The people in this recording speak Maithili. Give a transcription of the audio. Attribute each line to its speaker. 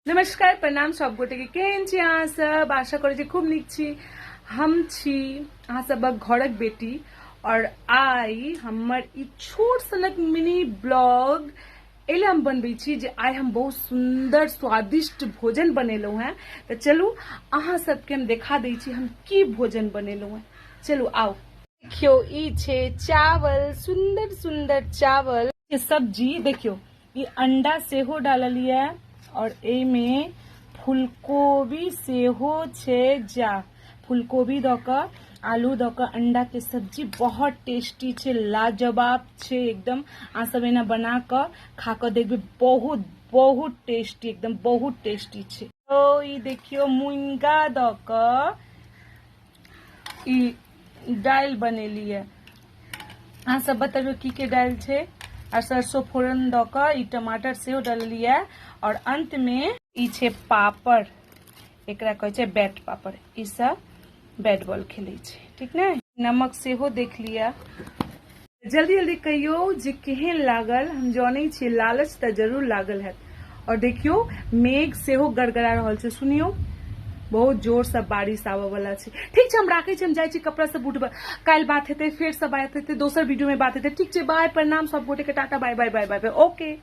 Speaker 1: नमस्कार, प्रणाम सब गोटे के। केहन छी अहाँ सब? आशा करै छी खूब नीक छी। हम छी अहाँ सबक घरक बेटी और आइ हमर ई छोट सनक मिनी ब्लॉग एहि हम बनबै छी जे आइ हम बहुत सुंदर स्वादिष्ट भोजन बनेलहुँ हेँ। तऽ चलू अहाँ सबके हम देखा दै छी हम की भोजन बनेलहुँ हेँ। चलू आउ। देखियौ ई छै चावल, सुंदर सुंदर चावल के सब्जी। देखियौ ई अंडा सेहो डाललियै और एहिमे फूलकोबी सेहो छै। जा फूलकोबी दऽ कऽ आलू दऽ कऽ अंडा के सब्जी बहुत टेस्टी छै, लाजवाब छै एकदम। अहाँ सब एना बना कऽ खा कऽ देखबै, बहुत बहुत टेस्टी, एकदम बहुत टेस्टी छै। तो ई देखियौ मुनगा दऽ कऽ ई दालि बनेलियै। अहाँ सब बतबियौ की के दालि छै। आ सरसों फोरन दऽ कऽ ई टमाटर सेहो डाललियै। और अंत में ई छै पापड़, एकरा कहै छै बैट पापड़। ई सब बैट बॉल खेलै छै, ठीक ने? नमक सेहो देख लिअ। जल्दी जल्दी कहियौ जे केहन लागल। हम जानै छियै लालच तऽ जरूर लागल हैत। और देखियौ मेघ सेहो गड़गड़ा रहल छै, सुनियौ बहुत जोर से बारिश आबऽ वाला छै। ठीक छै, हम राखै छी, हम जाइ छी कपड़ा सब उठबै। काल्हि बात हेतै, फेर से बात हेतै, दोसर वीडियो में बात हेतै। ठीक छै, बाय, प्रणाम सब गोटे के, tata, bye bye bye bye bye, okay.